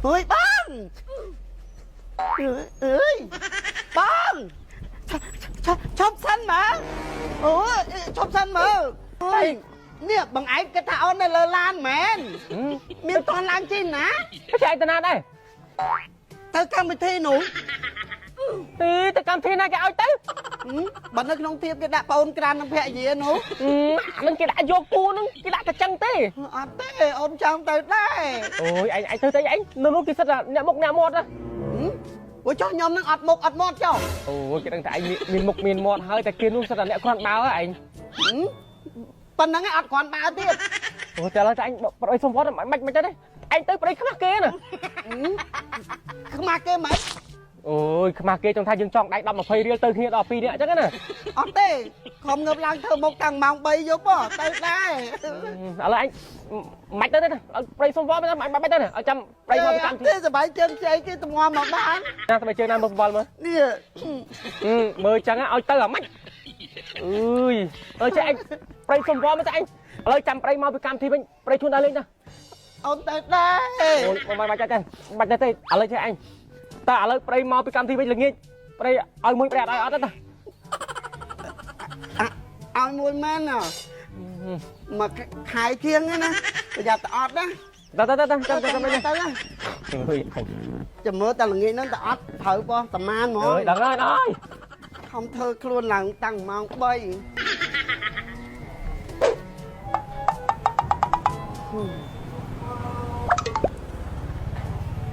អើយបងអើយបងឈប់សិនមកអូឈប់សិនមើលអើយនេះបងឯងគិតថាអូននៅលើឡានមែនមានតន់ឡើងជិះណា ចែកតាណាដែរ ទៅកម្មវិធីនោះ ទីទៅកម្មវិធីណាគេឲ្យទៅ បើនៅក្នុងទៀបគេដាក់ប្អូនក្រាននិងភរិយានោះ នឹងគេដាក់យកគូនឹងគេដាក់តែចឹងទេ អត់ទេអូនចង់ទៅដែរ អូយឯងឯងទៅទៅឯងនៅនោះគេសិតតែអ្នកមុខអ្នកមាត់ណា អូចុះខ្ញុំនឹងអត់មុខអត់មាត់ចុះ អូយគេដឹងតែឯងមានមុខមានមាត់ហើយតែគេនោះសិតតែអ្នកគ្រាន់បើឯង ប៉ុណ្្នឹងឯងអត់គ្រាន់បើទៀត អូតែឥឡូវតែឯងប្តីសុំវត្តមិនមិនទៅទេឯងទៅប្តីខ្មាស់គេណា ខ្មាស់គេមិន អូយខ្មាស់គេចង់ថាយើងចង់ដៃ10 20រៀលទៅគ្នាដល់2នាក់អញ្ចឹងណា អត់ទេខំងើបឡើងធ្វើមុខតាំងម៉ោង3យប់ទៅដែរ ឥឡូវឯងមិនទៅទេប្តីសុំវត្តមិនមិនទៅទេឲ្យចាំប្តីមកពីកម្មវិធី ទេសบายជើងជ័យគេទំងំមកបាន ណាសบายជើងណាមើលវល់មើល នេះ មើលចឹងឲ្យទៅអាម៉េចអើយអើចេះឯងប្តីសុំវល់មកតែឯងឥឡូវចាំប្តីមកពីកម្មវិធីវិញប្តីជួនដើរលេងទៅ អូនទៅដែរ អូយមិនបាច់ទេបាច់ទេឥឡូវចេះឯងតើឥឡូវប្តីមកពីកម្មវិធីវិញល្ងាចប្តីឲ្យមួយប្តីអត់ឲ្យអត់ទេ ឲ្យមួយមែនមកខែជាងណាប្រយ័ត្នតអត់ណា តើតើតើចាំចាំចាំ ទៅ អើយ ចាំមើលតែល្ងាចហ្នឹងតអត់ត្រូវបោះប្រមាណហ្មង អើយដឹងហើយដល់ ខំធ្វើខ្លួនឡើងតាំងម៉ោង3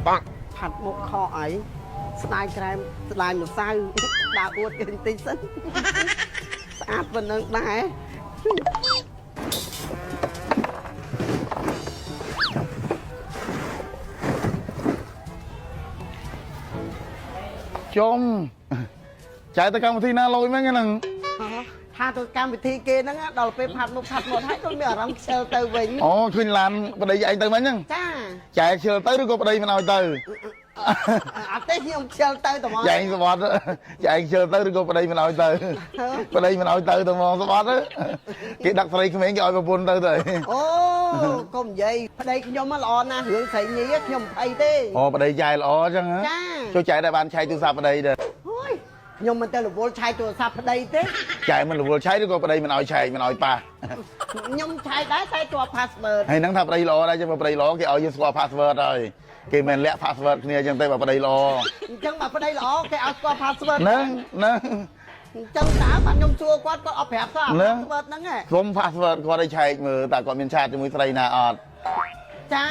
បាក់ផាត់មុខខអីស្ដាយក្រែមស្ដាយម្សៅដើរអួតគេបន្តិចសិនស្អាតប៉ុណ្ណឹងដែរ ចុំចែកទៅកម្មវិធីណាលយមែនហ្នឹង ថាទៅកម្មវិធីគេហ្នឹងដល់ពេលផាត់មុខផាត់មាត់ហើយគាត់មានអារម្មណ៍ខ្ជិលទៅវិញ អូឃើញឡានប្តីឯងទៅមិញហ្នឹង ចា ចែកខ្ជិលទៅឬក៏ប្តីមិនឲ្យទៅ អត់ទេខ្ញុំខ្ជិលទៅតែមក ចែងសបត់ចែកខ្ជិលទៅឬក៏ប្តីមិនឲ្យទៅប្តីមិនឲ្យទៅទៅហ្មងសបត់គេដឹកស្រីក្មេងគេឲ្យប្រពន្ធទៅទៅ អូកុំនិយាយប្តីខ្ញុំល្អណាស់រឿងស្រីញីខ្ញុំមិនភ័យទេ អូប្តីចែល្អអញ្ចឹង ចា ចូលចែដែរបានឆែកទូរស័ព្ទប្តីដែរ ហូយខ្ញុំមិនទៅរវល់ឆែកទូរស័ព្ទប្តីទេ ចែមិនរវល់ឆែកឬក៏ប្តីមិនឲ្យឆែកមិនឲ្យប៉ះ ខ្ញុំឆែកដែរតែជាប់ password ហើយហ្នឹងថាប្តីល្អដែរចឹងបើប្តីល្អគេឲ្យយើងស្គាល់ password ហើយគេមិនលាក់ password គ្នាចឹងទេបើប្តីល្អ អញ្ចឹងបើប្តីល្អគេឲ្យស្គាល់ password ហ្នឹងហ្នឹង អញ្ចឹងតើបាទខ្ញុំសួរគាត់គាត់អត់ប្រាប់សោះ password ហ្នឹងហ៎ សុំ password គាត់ឲ្យឆែកមើលតើគាត់មានឆាតជាមួយស្រីណាអត់ ចា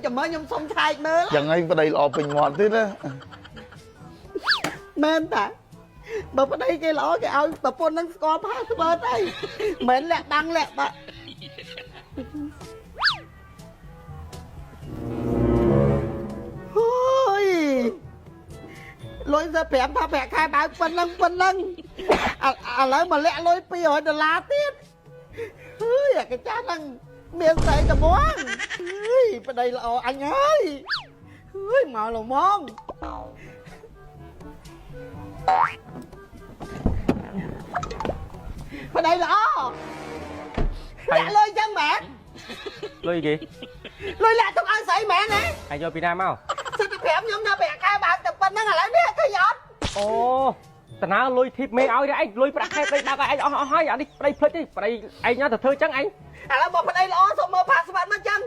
ចាំមើលខ្ញុំសុំឆែកមើល ចឹងហើយប្តីល្អពេញមាត់ទៀតណា មែនតាបើប្តីគេល្អគេឲ្យប្រពន្ធនឹងស្គាល់ password ហើយមិនលាក់បាំងលាក់បាក់ហូយលុយទៅ5ថាប្រាក់ខែបើកប៉ុណ្ណឹងប៉ុណ្ណឹងឥឡូវមកលាក់លុយ200ដុល្លារទៀតហើយអាកាចាស់ហ្នឹងមានស្រីត្មងហើយប្តីល្អអញហើយហើយមកលមងប្តីល្អលាក់លុយចឹងមែន លុយគេ លុយលាក់ទុកឲ្យស្រីមែនណា ឯងយកពីណាមក សិទ្ធិ5ខ្ញុំថាប្រាក់ខែបើកតែប៉ុណ្្នឹងឥឡូវនេះឃើញអត់ អូតាណាលុយធីបមេឲ្យទេឯងលុយប្រាក់ខែប្តីបើកឲ្យឯងអស់អស់ហើយអានេះប្តីភ្លេចទេប្តីឯងណាទៅធ្វើចឹងឯង ឥឡូវមកប្តីល្អសុំមើល password មកចឹង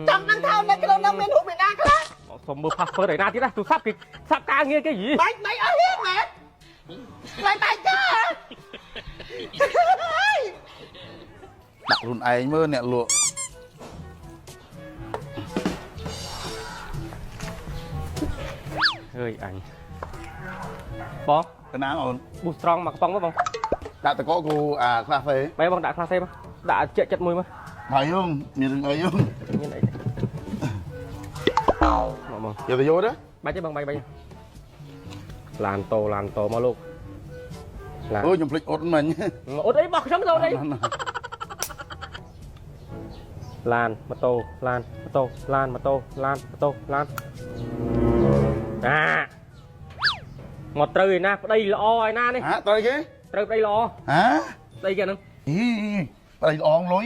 ចង់ដឹងថានៅក្នុងនោះមានរូបពីណាខ្លះ សុំមើល password ឯណាទៀតណាទូរស័ព្ទគេសាប់ការងារគេយី បាច់មិនអស់ហ៊ានមែនខ្លាចបាច់ចា ដាក់ខ្លួនឯងមើលអ្នកលក់ អើយអញបង កណាអូន ប៊ូស្រង់មកកំប៉ុងមកបង ដាក់តកគូអាខ្លះហ្វេ បែបងដាក់ខ្លះទេមកដាក់ជែកចិត្តមួយមក ហើយយងមានរឿងអីយង មានអីមកមក យកទៅយកទេ បាច់ទេបងបាច់បាច់ឡានតូឡានតូមកលោកឡាន អូខ្ញុំភ្លេចអត់មិញ អត់អីបោះខ្ញុំទៅអត់អីឡានម៉ូតូឡានម៉ូតូឡានម៉ូតូឡានម៉ូតូឡានអាមកត្រូវឯណាប្តីល្អឯណានេះ ហ่าត្រូវគេ ត្រូវប្តីល្អ ហ่า ប្តីគេហ្នឹង ហីប្តីល្អងលុយ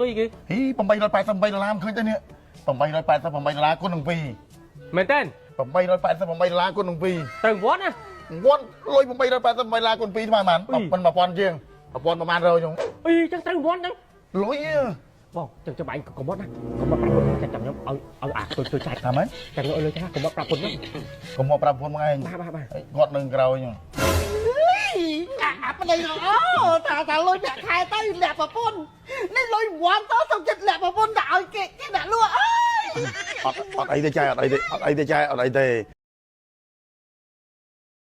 លុយគេ ហី888ដុល្លារមិនឃើញទេនេះ 888ដុល្លារគុណនឹង2 មែនទេ 888ដុល្លារគុណនឹង2 ត្រូវវត្តណា វត្តលុយ888ដុល្លារគុណ2ស្មើប៉ុន្មានប៉ុន1000ជាង1000ប្រហែលរយខ្ញុំ អីចឹងត្រូវវត្តហ្នឹង លុយ បងចឹងចាំបាញ់កុំមកណាកុំមកប្រាប់ពុនចាំចាំខ្ញុំឲ្យឲ្យអាជួយជួយចែក ថាម៉េច ចាំខ្ញុំឲ្យលុយចាកុំមកប្រាប់ពុនណា កុំមកប្រាប់ប្រពន្ធមកឯង បាទបាទបាទ គាត់នឹងក្រោយខ្ញុំ អាប្តីអូថាថាលុយប្រាក់ខែទៅលាក់ប្រពន្ធនេះលុយវ៉ាន់ទៅសុំចិត្តលាក់ប្រពន្ធដាក់ឲ្យគេគេដាក់លក់អើយ អត់អត់អីទេចែអត់អីទេអត់អីទេចែអត់អីទេ។